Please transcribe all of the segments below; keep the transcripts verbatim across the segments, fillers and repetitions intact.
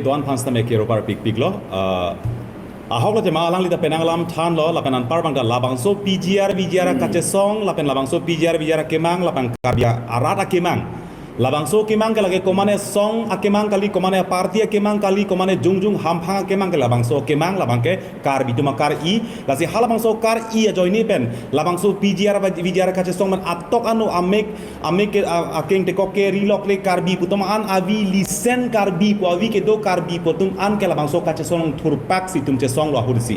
do-an aphan sitame kero parpikpiklo. Ah, ahok lo tema alangli ta penang alam thanlo, lapen anpar abang ta labangso P G R V G R kachesong, lapen labangso P G R V G R kemang, lapen Karbi arat akemang. Labangso kemang ke lake komane asong akemang kali, komane aparty akemang kali, komane jongjong hamphang akemang ke labangso kemang, labang ke Karbi atum akar-i. Lasi halabangso kar-i ajoine pen labangso P G R V G R kachesong pen atok ano amek, amek ke, a-, akeng tekok ke rilok le Karbi pu atum an avi lisen Karbi pu avi kedo Karbi pu atum an ke labangso kachesong thurpak si itum chesonglo ahut si.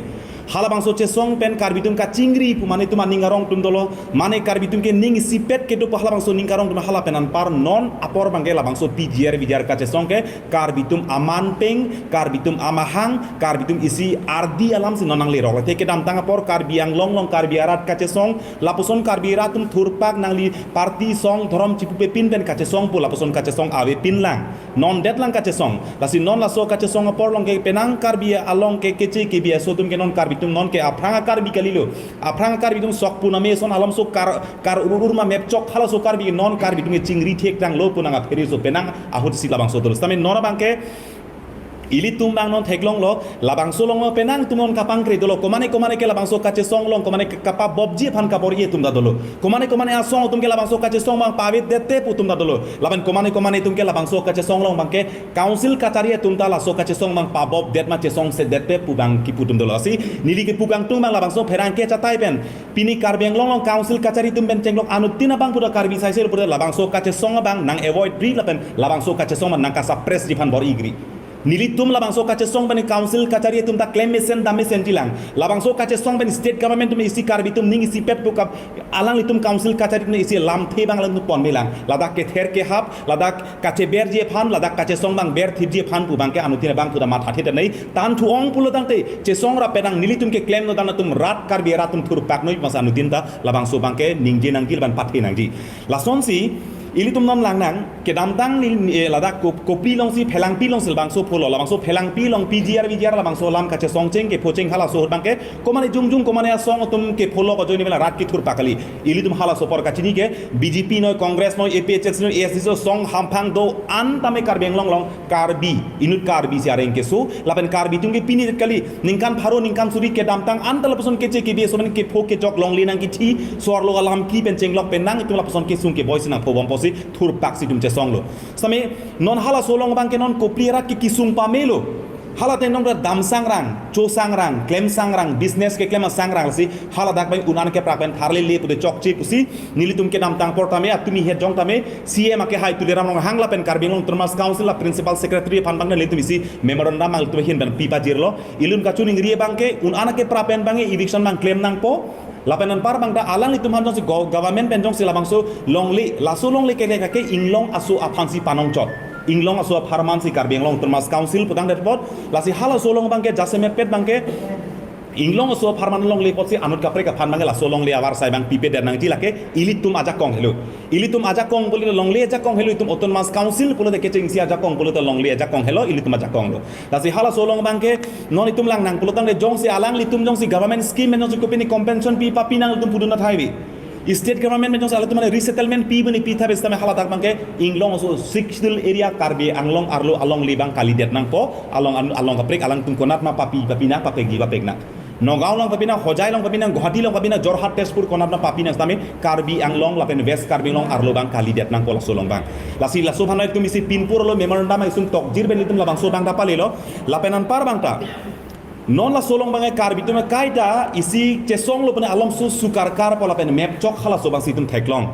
Halabangso chesong pen Karbi atum kachingri pu mane itum aning arong atum dolo, mane Karbi atum ke ning isipet kedo pu halabangso ning arong atum hala pen anpar non apor abang ke labangso P G R V G R kachesong ke Karbi atum aman peng, Karbi atum amahang, Karbi atum isi ardi alam si non nanglerok. Athe kedamtang apor Karbi Anglong along Karbi arat kachesong, lapuson Karbi arat atum thurpak nangli party song dhorom chipupepin pen kachesong pu lapuson kachesong avepin lang. Non detlang kachesong. Lasi non laso kachesong apor along ke penang Karbi along ke keche kebi aso atum ke non Karbi atum non ke aphrang a-Karbi kalilo. Aphrang a-Karbi atum sok puname ason alam so kar, kar urur ma mepchok halaso Karbi non Karbi atum ke chingri thek tanglo pu nang aphere so penang ahut si labangso dolo. Sitame non abang ke ilitum abang non theklonglo, labangso along penang atum non kapangkre dolo, komane komane ke labangso kachesong along, komane ke kapabobji aphan kabor-i atum ta dolo. Komane komane asong atum ke labangso kachesong abang pavet dette pu atum ta dolo. Lapen komane komane atum ke labangso kachesong along abang ke council kachari atum ta laso kachesong abang pabob det ma chesong se dette pu abang kipu atum dolo. Lasi neli kipu kangtung abang labangso pherangke chatai pen pini Karbi Anglong along council kachari atum pen chenglok anuttin abang puta Karbi saisel puta labangso kachesong abang nang avoid ri lapen labangso kachesong abang nang kasuppress ji aphan bor-i gri. Nelitum labangso kachesong pen council kachari atum ta klem mesen dam mesen jilang. Labangso kachesong pen state government atum isi Karbi atum ning isipet pu kap alanglitum council kachari atum isi lamthe abang alanglitum ponmelang. Ladak kether kehap, ladak kacheberji aphan, ladak kachesong abang berthipji aphan pu abang ke anuttin abang puta mathathe ta nei. Tan thu-ong pulo tangte chesong ra penang nelitum ke klemno dan atum rat Karbi arat atum thurpak noi masa anuttin ta labangso abang ke ningje nangji lapen pathe nangji. Lasonsi ilitum non langnang kedamtang ni, eh, ladak Kop-, Kopili alongsi Phelangpi alongsi labangso pholo, labangso Phelangpi along P G R V G R labangso alam kachesong cheng kepho cheng halaso ahut abang ke komane jongjong komane asong atum kepholo ajoine pen rat kethurpak kali. Ilitum halaso apor kachini ke B J P noi, Congress noi, A P H L C noi, A S D C noi, song hamphang do-an tame Karbi Anglong along Karbi, inut Karbi si areng keso, lapen Karbi atum ke pini kali, ningkan pharo, ningkan suri kedamtang anta lapuson keche kebi aso pen kepho kejok longle nangkithi, so-arlo alam ki pen chenglok pen nang itum lapuson kesung keboi si nangpho bom apotsi thurpak si itum chesonglo. Sitame non halaso along abang ke non Kopili arat ke kesung pamelo. Hala ateng non damsangrang, chosangrang, klemsangrang, business keklem asangrang si haladak abang un-an keprak pen tharlele pute chokche pusi nelitum kedamtang apor tame atumi het jong tame C M akehai Tuliram Ronghang lapen Karbi Anglong Autonomous Council a-Principal Secretary aphan abang nelitum isi memorandum nelitum ahin pen pipajirlo. Ilitum kachiningri abang ke un-an kepra pen abang eviction abang klem nangpo. Lapen anpar abang ta alanglitum aphan jongsi go-, government pen jongsi labangso longle, laso longle kele kake inglong aso aphansi panongchot. Inglong aso apharman si Karbi Anglong Autonomous Council putang det apot. Lasi halaso along abang ke jasemet pet abang ke inglong aso apharman longle apotsi anut kaprek aphan abang ke laso longle avarsai abang pipe det nangji, lake ilitum ajakong helo. Ilitum ajakong pulote longle ajakong helo, itum Autonomous Council pulote kechengsi ajakong pulote longle ajakong helo, ilitum ajakong lo. Lasi halaso along abang ke non itum langnang pulo tangte jongsi alanglitum jongsi government scheme pen jongsi kopine compensation pi papi nang itum pudun athai vi. State government pen jongsi alanglitum mane resettlement pi bani pi tha bes tame haladak abang ke inglong aso Sixth Schedule area Karbi Anglong arlo alongle abang kalidet nangpo, along an-, along kaprek alangtum konat ma papi papi nang, papekji papek nang. Nagaon along papi nang, Hojai along papi nang, Guwahati along papi nang, Jorhat, Tezpur konat ma papi nang tame Karbi Anglong lapen West Karbi Anglong arlo abang kalidet nangpo laso along abang. Lasi laso aphan itum isi pinpur lo memorandum isung tokjir pen itum labangso abang ta palelo. Lapen anpar abang ta non laso along abang Karbi atum kaita isi chesonglo pene alom su sukarkar po lapen mepchok halaso abang si itum theklong.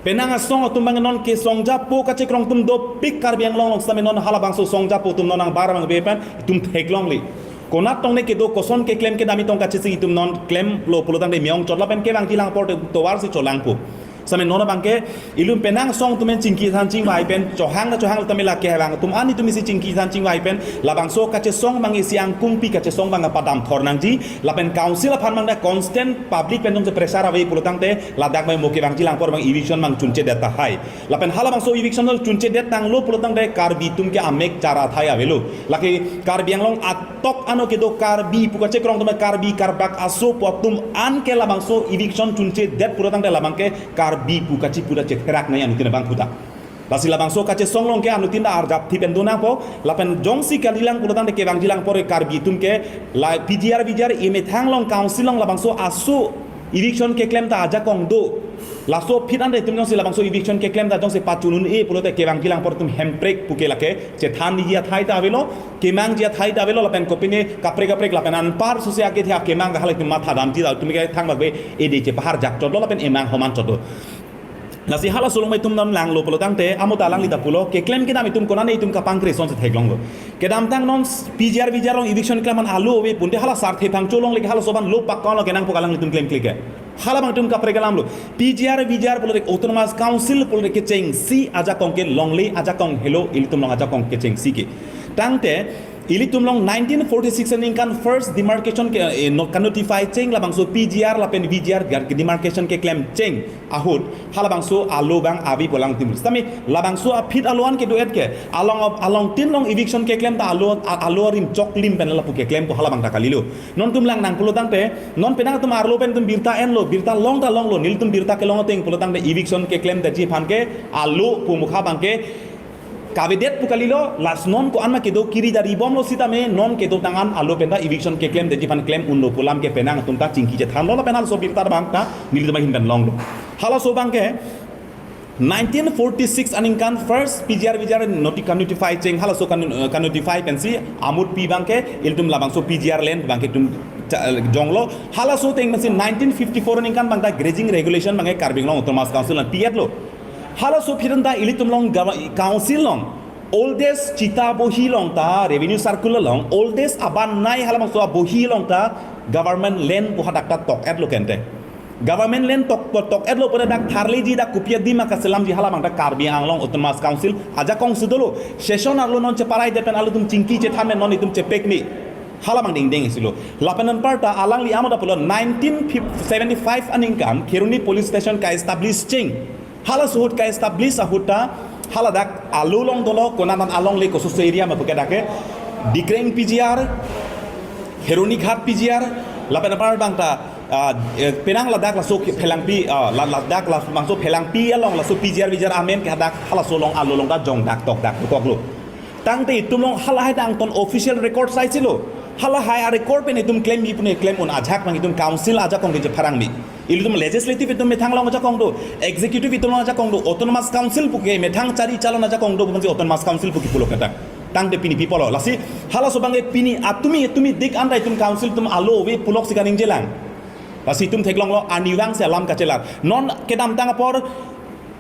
Penang asong atum abang non kesongjapo kachekrong atum dopik Karbi Anglong along sitame non halabangso songjapo atum non nangbar abang ave pen itum theklongle. Konat tong ne kedo, koson keklem kedam, itong kachesing itum non klemlo pulo tangte me-ong chotlo pen kevangji lang apor te tovar si cholangpo. Sitame non abang ke ilitum penang asong atum pen chingki than chingvai pen chohang na chohang tame lake hevang atum an itum isi chingki than chingvai pen labangso kachesong abang isi angkung pi kachesong abang padam thor nangji, lapen council aphan abang ta constant public pen jongsi pressure ave pulo tangte ladak abang mo kevangji lang apor abang eviction abang chunche det tahai. Lapen halabangso eviction lo chunche det tanglo pulo tangte Karbi atum ke amek chara thai avelo. Lake Karbi Anglong atok ano kedo Karbi pu kachekrong atum, Karbi Karbak aso pu atum an ke labangso eviction chunche det pulo tangte labang ke Karbi pu kachipu ta chetherak nai anuttin abang puta. Lasi labangso kachesong along ke anuttin ta arjap thi pen do nangpo, lapen jongsi kalilang pulotangte kevangjilang apor Karbi atum ke la P G R V G R emethang along council along labangso asu eviction keklem ta ajakong do. Laso aphi anta itum jongsi labangso eviction keklem ta jongsi pachun un-e pulote kevangjilang apor atum hemprek puke lake chethanji athai ta avelo, kemangji athai ta avelo, lapen kopine kaprek kaprek lapen anpar suse ake thia kemang halai atum matha damji ta atum ke thangbak be ede chepahar jak chotlo lapen emang homan chotlo. Lasi halaso along itum non langlo pulotangte amo ta alangli ta pulo keklem kedam itum konane itum kapangkre asonsi theklonglo. Kedamtang non P G R V G R along eviction keklem an alo ave pute hala Sarthe Phangcho along leke halaso abang lo pakka lo kenangpo alanglitum klemkle ke. Halabang itum kaprek alamlo. P G R V G R pulote Autonomous Council pulote kechengsi ajakong ke longle, ajakong helo, ilitum along ajakong kechengsi ke. Tangte ilitum along nineteen forty-six aningkan first demarcation ke, eh, no, ka-notify cheng labangso P G R lapen V G R gar ke demarcation keklem cheng ahut halabangso alo abang ave pu alangtum. Sitame labangso aphi alo an kedo-et ke along, alongtin along eviction keklem ta alo, a-, alo arim choklim pen lapu keklempo halabang ta kalilo. Non itum lang nang pulotangte non penang atum arlo pen itum birta enlo, birta long ta longlo, nelitum birta kelong ateng pulotangte eviction keklemdetji aphan ke alo pu mukha abang ke kavedet pu kalilo. Lasi non ko-an ma kedo kiri dari bomlo sitame non kedotang an alo pen ta eviction keklemdetji aphan klem unlo pu alam ke penang atum ta chingki chethanlo lapen halaso birta abang ta nelitum ahin pen longlo. Halaso abang ke nineteen forty-six aningkan first P G R V G R noti-, ka-notify cheng halaso ka-, eh, ka-notify pensi amut pi abang ke ilitum labangso P G R land abang ke itum cha-, eh, jonglo. Halaso ateng pensi nineteen fifty-four aningkan abang ta grazing regulation abang ke Karbi Anglong Autonomous Council an pi-etlo. Halaso aphi anta ilitum along gava-, council along oldest chita bohi along ta revenue circle along oldest aban nei halabangso abohi along ta government land pu hadak ta tok-etlo kente. Government land tok, tok, tok-etlo pura dak tharleji dak kopi adim ma kaselamji halabang ta Karbi Anglong Autonomous Council ajakong si dolo. Session arlo non cheparai det pen alutum chingki chethan pen non itum chepekme. Halabang dingding isilo. Lapen anparta alangli amo ta pulo nineteen seventy-five aningkan Kheroni police station ka-establish cheng. Halaso ahut ka-establish ahut ta haladak alo along dolo, konat an alongle kososo area ma puke dak ke Dikreng P G R, Kheroni Ghat P G R, lapen apar abang ta, ah, eh, penang ladak laso ke Phelangpi, ah, la-, ladak la-, bangso Phelangpi along laso P G R V G R amen ke hadak halaso along alo along ta jongdak tokdak dokoklo. Tangte itum along halahai ta angton official record saisilo. Halahai a-record pen itum klembi pune klem un ajak abang itum council ajakong ke chepharangbi. Ilitum legislative itum methang along ajakong do, executive itum along ajakong do, autonomous council puke methang chari chalon ajakong do, bukan si autonomous council puke pulo kata. Tangte pini pi pulo. Lasi halaso abang ke pini atumi, atumi dik anta itum council atum alo ave puloksi kaningjelang. Lasi itum theklonglo arnivang si alam kachelar. Non kedamtang apor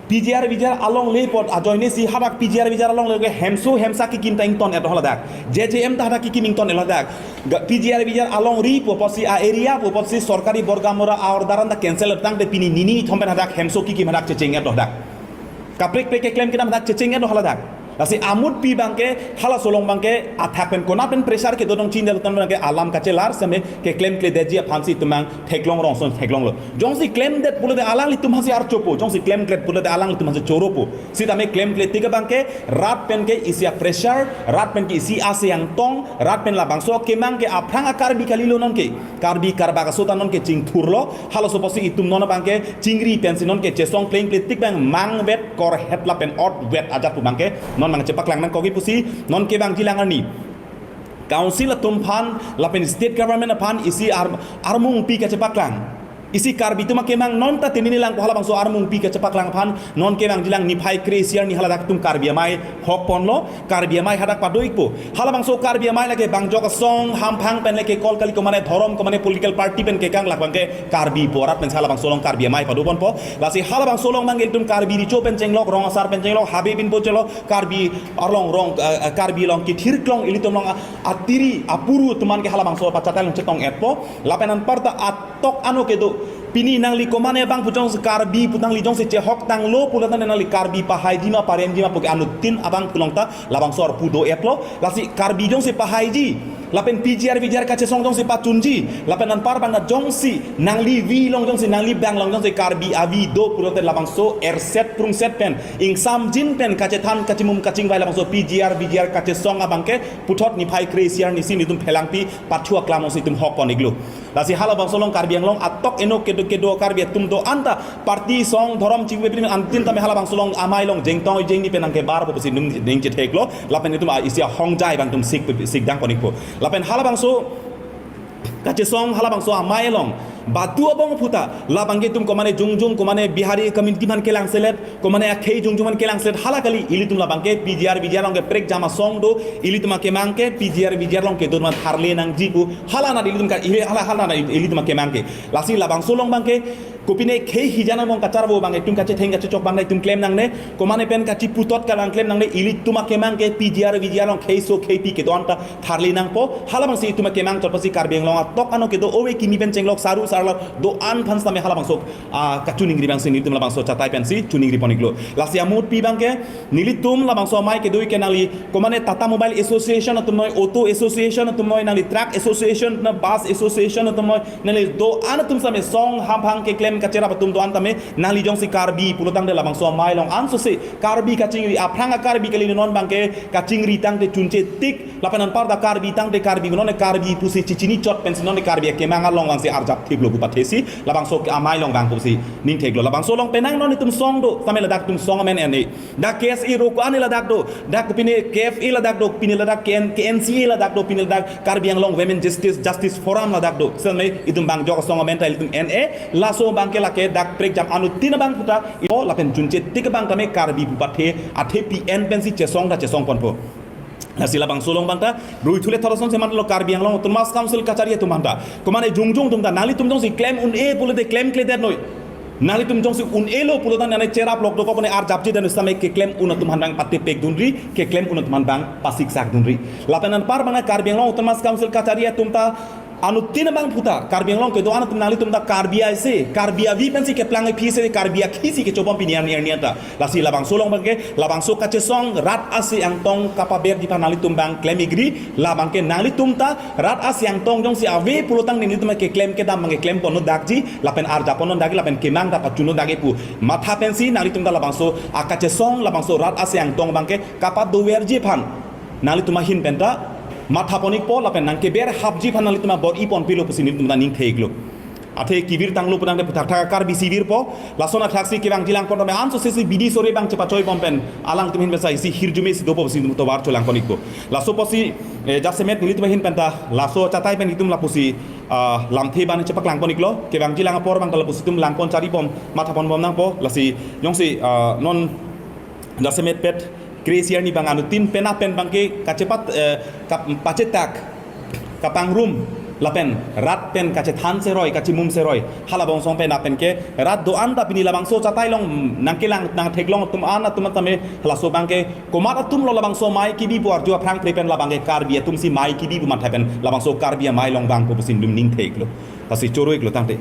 P G R V G R alongle apot ajoine si hadak P G R V G R alongle ke hemso hemsa kekim ta ington-et haladak. J J M ta hadak kekim ington-et haladak. Ga-, P G R V G R alongri pu apotsi a-area pu apotsi sorkari borgamura a-order anta cancel tangte pini nini thom pen hadak hemso kekim hadak checheng-et haladak. Kaprek prek keklem kedam hadak checheng-et haladak. Lasi amut pi abang ke halaso along abang ke athak pen konat pen pressure kedo dong chin del ton abang ke alam kachelar seme keklemkledetji aphansi itum abang theklong rongson theklonglo. Jongsi klemdet pulote alanglitum aphansi archopo, jongsi klemkledet pulote alanglitum aphansi choropo. Sitame klemkle tik abang ke rat pen ke isi a-pressure, rat pen ke isi ase angtong, rat pen labangso kemang ke aphrang a-Karbi kalilo non ke. Karbi karbak aso ta non ke chingthurlo, halaso apotsi itum non abang ke chingri pensi non ke chesong plengple tik abang mangvet korhet lapen otvet ajat pu abang ke non abang chepaklang nangkok pusi non kevangjilang arni. Council atum aphan lapen state government aphan isi ar-, armung pi kachepaklang. Isi Karbi atum akemang non ta tinini lang ko halabangso armung pi kachepaklang aphan non kevangjilang niphai kre-isi arni haladak atum Karbi Amei hok ponlo, Karbi Amei hadak pado-ikpo. Halabangso Karbi Amei lake bangjok asong hamphang pen lake kol kali komane dhorom komane political party pen kekang lak abang ke Karbi pu arat pen halabangso along Karbi Amei pado ponpo. Lasi halabangso along abang ke itum Karbi Recho pen chenglok, rong asar pen chenglok, habe binpo chenglok, Karbi arlong rong, eh, eh, Karbi along kethirklong ilitum along a-, atiri apuru atum an ke halabangso pachatai along chetong-etpo. Lapen anparta atok ano kedo. Pini nangli komane abang pu jongsi Karbi pu nangli jongsi chehok tanglo pulo tangte nangli Karbi pahaiji ma paremji ma puke anuttin abang pu along ta labangso arpu do-etlo. Lasi Karbi jongsi pahaiji Lapen P G R V G R kachesong jongsi pachunji, lapen anpar bang jongsi nangli vi along jongsi nangli bang along jongsi Karbi avi do pulote labangso erset prungset pen ingsamjin pen kachethan kachimum kachingvai labangso P G R V G R kachesong abangke puthot niphai kre-isi arni si nelitum phelangpi pathu aklam alongsi itum hokpon iklo. Lasi halabangso along Karbi Anglong atok eno kedo kedo Karbi atum do-an ta party song dhorom chingve pini antin tame halabangso along amei along jengtong jengni pen nangkebarpo pusi nung ning chetheklo, lapen itum a isi ahongjai abang itum sik sik dangpon ikpo. Lapen halabangso kachesong halabangso amei along batu abong aphuta labangke itum komane jongjong komane Bihari community man kelangselet, komane akhei jongjong man kelangselet, hala kali ilitum labangke P G R V G R along ke prekjam asong do, ilitum akemang ke P G R V G R along kedo man tharle nangji pu, hala anat ilitum ka, ili hala hala anat ilitum akemang ke. Lasi labangso along abangke kopine khei hijan among kacharvo abang itum kachetheng kachechok abang itum klem nangne, komane pen kachiputot kalang klem nangne, ilitum akemang ke P G R V G R along kheiso kheipi kedo-an ta tharle nangpo, halabangsi itum akemang chot pusi Karbi Anglong atok ano kedo ove kimi pen chenglok saru sarlo do-an aphan sitame halabangso, ah, kachiningri abangsi nelitum labangso chatai pensi chiningripon iklo. Lasi amutpi abangke nelitum labangso amei kedo ke nangli komane Tata Mobile Association atum noi, Auto Association atum noi, nangli Truck Association, na Bus Association atum noi, nangli do-an atum sitame song hamphang keklem kacherap atum do-an tame nangli jongsi Karbi pulotangte labangso amei along ansose Karbi kachingri aphrang a-Karbi kali non abangke kachingri tangte chunche tik, lapen anpar ta Karbi tangte Karbi non Karbi pusi chichini chot pensi non Karbi akemang along abangsi arjap thiplo pu pathesi labangso amei along abang pusi ning theklo. Labangso along penang non itum song do tame ladak itum song amen ene. Dak K S A roko ani ladak do, dak pine K F A ladak do, pine ladak K N, K N C A ladak do, pine ladak Karbi Anglong Women Justice, Justice Forum ladak do. Sitame itum bang jok song amen ta itum N A, laso abangke lake dak prekjam anuttin abang aphuta, ipo lapen chunche tik abang tame Karbi pu pathe, athe P N pensi chesong ta chesongponpo. Lasi labangso along abang ta, rui thule thorson seman lo Karbi Anglong Autonomous Council kachari atum aphan ta. Komane jongjong atum ta, nanglitum jongsi klem un-e pulote klemkledet noi. Nanglitum jongsi un-elo pulotang nangli cherap lok dokok pone arjapji dan sitame keklem un atum aphan bang patepek dunri, keklem un atum aphan bang pasiksak dunri. Lapen anpar bang Karbi Anglong Autonomous Council kachari atum ta anuttin abang aphuta, Karbi Anglong kedo-an atum nanglitum ta Karbi aise, Karbi avi pensi keplang aphi se, Karbi akhei si kechobom pini arni arni ta. Lasi labangso along abangke, labangso kachesong rat ase angtong kapaberji aphan nanglitum bang klem ikri, labangke nanglitum ta rat ase angtong jongsi ave pulotang nelitum keklem kedam abangke klemponnon dakji, lapen arjapponnon dakji, lapen kemang ta pachunnon dakji pu matha pensi nanglitum ta labangso akachesong labangso rat ase angtong abangke kapadoverji aphan nanglitum ahin pen ta mathapon ikpo lapen nangkeber hapji aphan nanglitum abor-iponpilo pusi nelitum ta ning theklo. Athe kevir tanglo putangte puthak thak Karbi si virpo, lason athaksi kevangji langpon tame ansose si bidi sore bang chepachoipon pen alangtum ahin pensi isi hirjume si dopo pusi nelitum tovar cholangpon ikpo. Laso pusi, eh, jasemet nelitum ahin pen ta laso chatai pen itum lapusi, ah, lamthe abang chepaklangpon iklo, kevangji lang apor abang ta lapusi itum langpon charipon mathaponbom nangpo, lasi jongsi, ah, non jasemet pet kre-isi arni bang anuttin penap pen abangke kachepat, eh, kap-, pachetak kapangrum lapen rat pen kachethan seroi kachimum seroi halabangso pen apen ke rat do-an ta pini labangso chatai along nangkelang nangtheklong atum an atum tame laso abangke komat atum lo labangso amei kebi pu arju aphrang pre pen labangke Karbi atum si amei kebi pu matha pen labangso Karbi amei along abang ko pusi nelitum ning theklo. Lasi choro iklo tangte.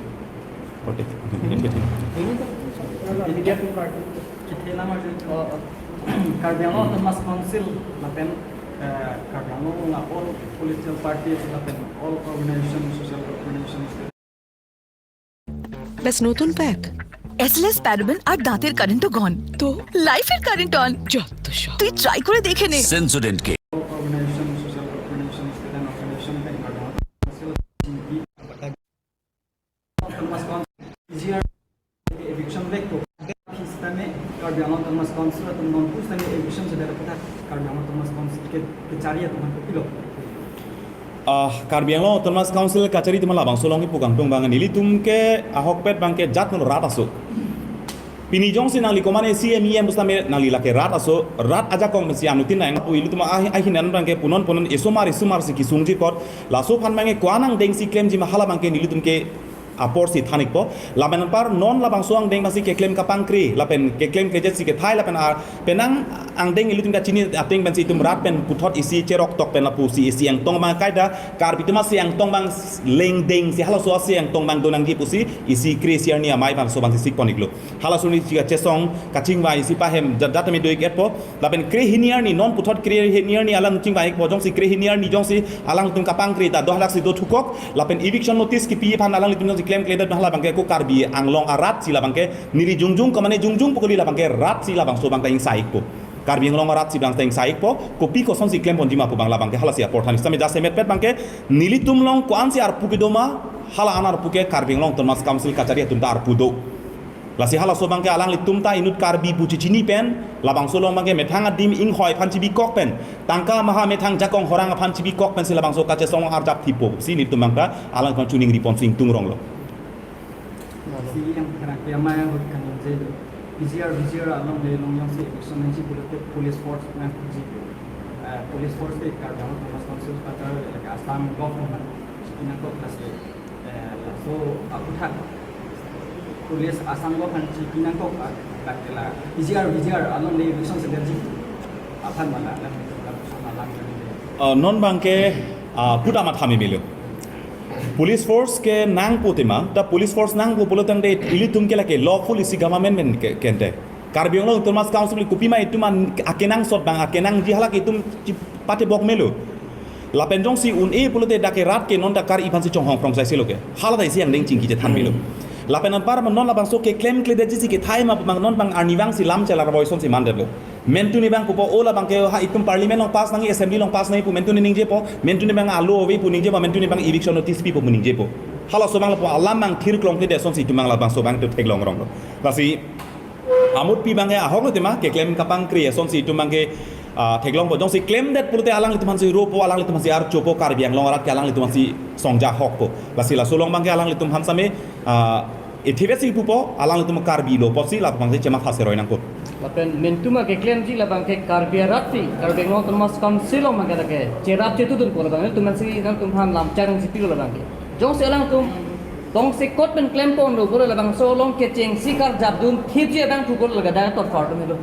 Ini dia tuh kartu. Kita nama aja, eh, Karbi Anglong Autonomous Council lapen, eh, Karbi Anglong la all political parties lapen all organization, social organizations. ব্যাস নতুন pack. SLS paraben আর দাঁতের কারেন্ট তো গন, তো লাইফের current on. যত সব। তুই ট্রাই করে দেখে নে। Sensodyne K. All organization, social organizations, organization, Karbi Anglong Autonomous Council, eviction vek ko. Phi sitame Karbi Anglong Autonomous Council atum non pu sitame eviction sedang kita Karbi Anglong Autonomous Council ke, kachari atum aphan kopilo. Ah, Karbi Anglong Autonomous Council kachari atum labangso along ipu kangtung bang nelitum ke ahokpet abangke jat no rat aso. Pini jongsi nangli komane C M E M pu sitame nangli lake rat aso, rat ajakong pensi anuttin nang pu ilitum ahi, ahinan abangke punon punon isomar isomar si kesungji apot, laso aphan abangke ko-an angdeng si klemji ma halabangke nelitum ke apor si than-ikpo. Lapen anpar non labangso angdeng pensi keklem kapangkri, lapen keklem kejesi kethai, lapen a penang angdeng ilitum kachini ateng pensi itum rat pen puthot isi cherok tok pen lapusi isi angtong abang kaida, Karbi atum asi angtong abang lengdeng si halaso asi angtong abang donangji pusi isi kre-isi arni amei penso abang si sikpon-iklo. Halaso arni chika chesong kachingvai isi pahem jat jat tame do-ik-etpo. Lapen kre-hini arni, non puthot kre-hini arni alang chingvai-ikpo, jongsi kre-hini arni jongsi alangtum kapangkri ta do halaksi do thukok, lapen eviction notice kipi aphan alanglitum jongsi klemkledet hala abangke ko Karbi Anglong arat si labangke neli jongjong komane jongjong pu kali, labangke rat si labangso abang ta ingsai-ikpo. Karbi Anglong arat si abang ta ingsai-ikpo, kopi kosonsi klemponji ma pu abang labangke halasi apor than-ik. Sitame jasemetpet abangke nelitum along ko-ansi arpu kedo ma, hala an arpu ke Karbi Anglong Autonomous Council kachari atum ta arpu do. Lasi halaso abangke alanglitum ta inut Karbi pu chechini pen, labangso along abangke methang adim inghoi aphan chibikok pen, tangka maha methang jakong horang aphan chibikok pensi labangso kachesong arjap thipo si nelitum abang ta alangtum chuningri ponsi ingtung ronglo. Si yang kena kiamai ahut kaningje, P G R, V G R along le along jongsi eviction nangji pulote police force nangji. Eh, police force ke Karbi Anglong Autonomous Council kachari le Assam government nangkok lasi, eh, laso aputhak police Assam government nangkok, ah, kakela P G R, V G R along le eviction si nangji aphan mala lang, lang, lang, lang. Uh, non abangke, uh, puta matha memelo. Police force ke nangpo tema, ta police force nangpo pulo tangte ilitum ke lake lawful isi government men ke, kente. Karbi Anglong Autonomous Council kopi ma itum an akenangsot abang akenangji halake itum chi-, pate bok melo. Lapen jongsi un-e pulote dak ke rat ke non dak Karbi aphansi chonghong prong sai silo ke. Hala ta isi angdeng chingki chethan melo. Lapen anpar non labangso keklemkledetji si kethai ma abang non abang arnivang si lam chelar boison si mandetlo. Mentuni abang pupo, o labangke ha itum parliament along pass nangji, assembly along pass nangji pu mentuni ningjepo, mentuni abang alo ave pu ningjepo, mentuni abang eviction notice pipo pu ningjepo. Halaso abang lapu alam abang thirklong te de asonsi itum abang labangso abang itum theklong ronglo. Lasi amutpi abangke ahoklo tema, keklem kapangkri asonsi itum abangke, ah, theklongpo, jongsi klemdet pulote alanglitum aphansi ropo, alanglitum aphansi archopo, Karbi Anglong arat ke alanglitum aphansi songja ahokpo. Lasi laso along abangke alanglitum aphan sitame, ah, ithivesi pupo, alanglitum Karbi lo pusi lapu abangsi chematha seroi nangpo. Lapen mentuma keklemji labangke Karbi arat si, Karbi Anglong Autonomous Council along abangke lake cherap chetudunpo labang, ilitum aphansi nangtum aphan lamchak nangchipilo labangke. Jongsi alangtum tongsekot pen klemponlo pulo labangso along kechengsi karjapdun thipji abang pupo laga dak tot far tum helo.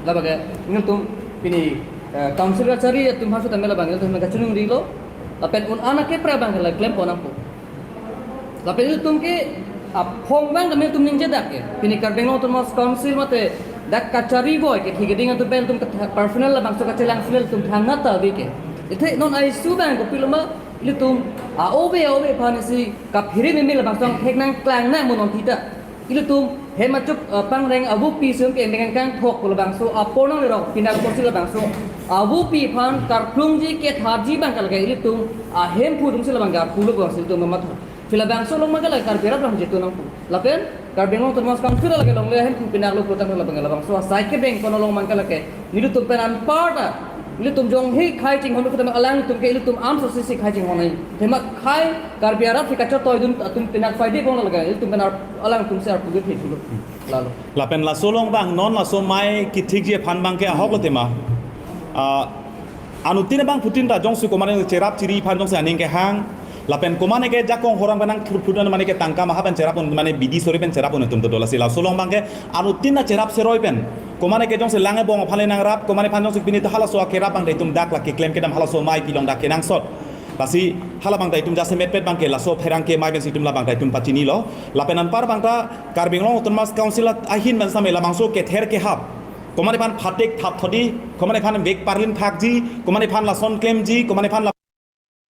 Labangke nelitum pini, eh, council kachari atum aphan sitame labang nelitum kachiningri lo. Lapen un-an akeprek abangke la klempon nangpo. Lapen ilitum ke aphong abang kami ilitum ningje dak ke. Pini Karbi Anglong Autonomous Council mate dak kachari boi ke thik ding atum pen ilitum ke personal labangso kachelang file ilitum thangnat ta ave ke. Athe non a-issue abang kopilo ma, ilitum a-ove a-ove aphan isi kaphere meme labangso angthek nangklang nang mo non thita. Ilitum hem achup, eh, pangreng avupi sum ke endeng kangthok labangso apor nanglerok pinak kosi labangso avupi aphan karplungji kethaji abangke lake ilitum ahemphu atumsi labangke arpulo abangsi ilitum mamat. Pila labangso along abangke lake Karbi arat abang jitu nangpo. Lapen Karbi Anglong Autonomous Council lake longle ahemphu pinaklo pulo tangte labangke labangso asai kebeng kono along abangke lake nelitum pen anparta, nelitum jongsi khei chinghon kutama alangtum ke ilitum amso si khei chinghon nai. Tema khei Karbi arat si kachotoi dun atum pinak faide kong lake ilitum pen ar-, alangtumsi arpu ke thik dulu. Lalo. Lapen laso along abang non laso amei kethikji aphan abangke ahoklo tema. Ah, anuttin abangphutin ta jongsi komane cherap chiri aphan jongsi aning kehang. Lapen komane ke jakong horang pen nangthurphut mane ke tangka maha pen cherap un mane bidi sori pen cherap un atum dodo, lasi laso along abangke anuttin ta cherap seroi pen. Komane ke jongsi lang ebong aphan le nangrap, komane aphan jongsi pini ta halaso akerap abang ta itum dak lake klem kedam halaso amei pilong dak kenangsot. Lasi hala abang ta itum jasemetpet abangke laso pherangke amei pensi itum labang ta itum pachinilo. Lapen anpar abang ta Karbi Anglong Autonomous Council ahin pen sitame labangso kether kehap, komane aphan phatik thap thodi, komane aphan vek parlin phakji, komane aphan lason klemji, komane aphan